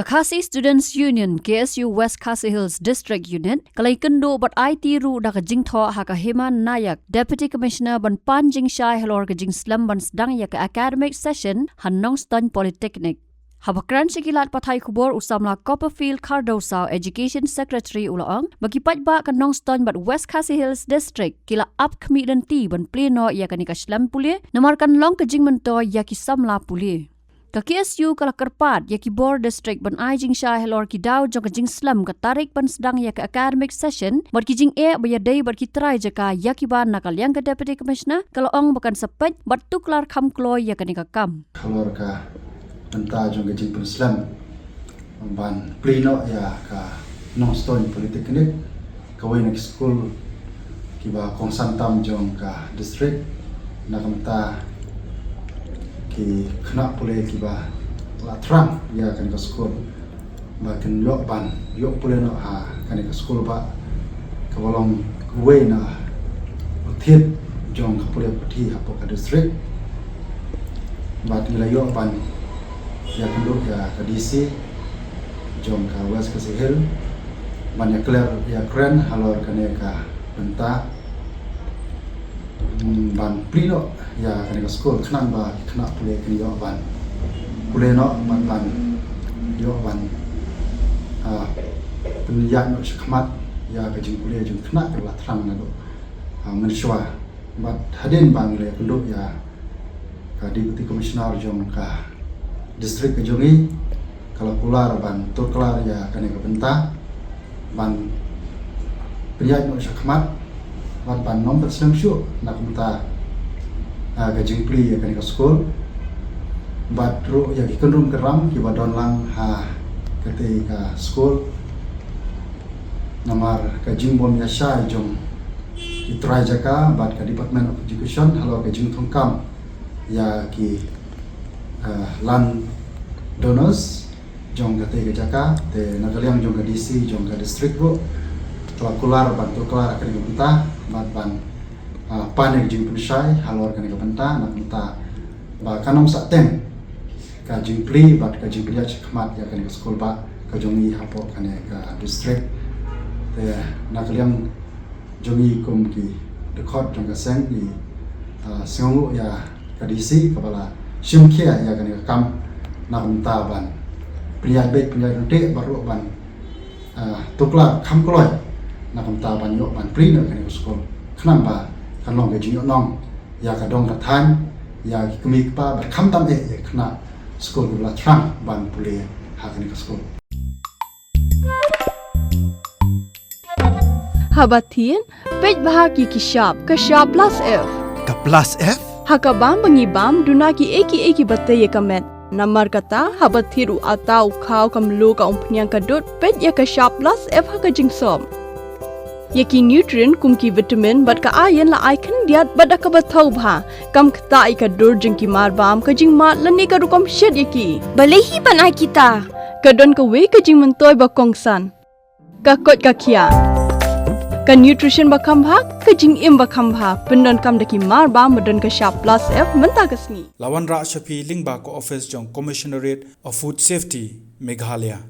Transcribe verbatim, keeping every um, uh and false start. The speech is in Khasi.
Khasi Students Union, K S U West Khasi Hills District Unit, ka la ïakynduh bad aiti ruh da ka jingthoh ha ka Heman Nayak, Deputy Commissioner, ban pan jingshai halor ka jingslem ban sdang ïa ka academic session ha Nongstoiñ Polytechnic. Haba kren sha ki lad pathai khubor, u samla Copperfield Khardosaw, Education Secretary, u la ong ba ki paidbah ka Nongstoiñ bad West Khasi Hills District ki la ap khmih lynti ban plie noh ïa kane ka slem pule, namar kan long ka jingmyntoi ïa ki samla pule. Ka K S U ka la kyrpad ïa ki bor district ban ai jingshai halor ki daw jong ka jingslem ka tarik ban sdang ïa ka academic session, bad ki jingeh ba ïadei bad ki trai jaka ïa kiba na ka liang ka Deputy Commissioner ka la ong ba kan sa peit bad tuklar kham kloi ïa kane ka kam. Halor ka bynta jong ka jingpynslem ban plie noh ïa ka Nongstoiñ Polytechnic, kawei na ki skul kiba kongsan tam jong ka district, na ka bynta ki khynnah pule kiba la thrang ïa kane ka skul, ba kin ïoh ban ïoh pule noh ha kane ka skul, ba kaba long kawei na u thied jong ka pule puthi hapoh ka district. Bad ngi la ïoh ban ïakynduh ïa ka D C jong ka West Khasi Hills ban ïakren, ïakren halor kane ka bynta, mm, ban plie noh ïa kane ka skul khnang ba ki khynnah pule kin ïoh ban pule noh, ban, ban ïoh ban, ah, pynïaid noh shakhmat ïa ka jingpule jong ki khynnah kiba la thrang naduh, ah, mynshuwa. Bad hadien ba ngi la ïakynduh ïa ka Deputy Commissioner jong ka district ka jong ngi, ka la kular ban tuklar ïa kane ka bynta ban pynïaid noh shakhmat, bad ban nym pynslem shuh na ka bynta, ah, ka jingplie ïa kane ka skul, bad ruh ïa ki kynrum kynram kiba don lang ha katei ka skul. Namar ka jingbym ïashai jong ki trai jaka bad ka Department of Education halor ka jingthungkam ïa ki, eh, land donors jong katei ka jaka, te na ka liang jong ka D C jong ka district ruh ka la kular ban tuklar ïa kane ka bynta bad ban, ah, pan ïa ka jingpynshai halor kane ka bynta, na ka bynta ba kan ym sah teng ka jingplie bad ka jingpynïaid shakhmat ïa kane ka skul ba ka jong ngi hapoh kane ka district. Te na ka liang jong ngi kum ki dkhot jong ka seng ngi, ah, sngewnguh ïa ka D C kaba la shim khia ïa kane ka kam na ka bynta ban pynïaid beit pynïaid ryntih bad ruh ban, ah, tuklar kham kloi na ka bynta ban ïoh ban plie noh kane ka skul khnang ba kan long ka jingïohnong ïa ka dong ka thaiñ, ïa ki kmie ki kpa bad khamtam eh ïa ki khynnah skul kiba la thrang ban pule ha kane ka skul. Haba thied, peit bha ïa ki shap, ka shap plus F. Ka plus F? Ha ka bam ba ngi bam, duna kiei kiei kiba tei ïa ka met. Namar kata, haba thied u atta, u khaw, ka mluh, ka umphniang, ka dud, peit ïa ka shap plus F ha ka jingsop. Ïa ki nutrient kum ki vitamin bad ka iron la ai khyndiat bad da kaba thaw bha. Kam ktah ïa ka dur jong ki marbam, ka jingmad lane ka rukom shet ïa ki. Balei hi ban ai kita? Ka don kawei ka jingmyntoi ba kongsan. Ka koit ka khiah. Ka nutrition ba kham bha, ka jingim ba kham bha. Pyndonkam da ki marbam ba don ka shap plus F mynta ka sngi. La wanrah sha phi lyngba ka office jong Commissionerate of Food Safety, Meghalaya.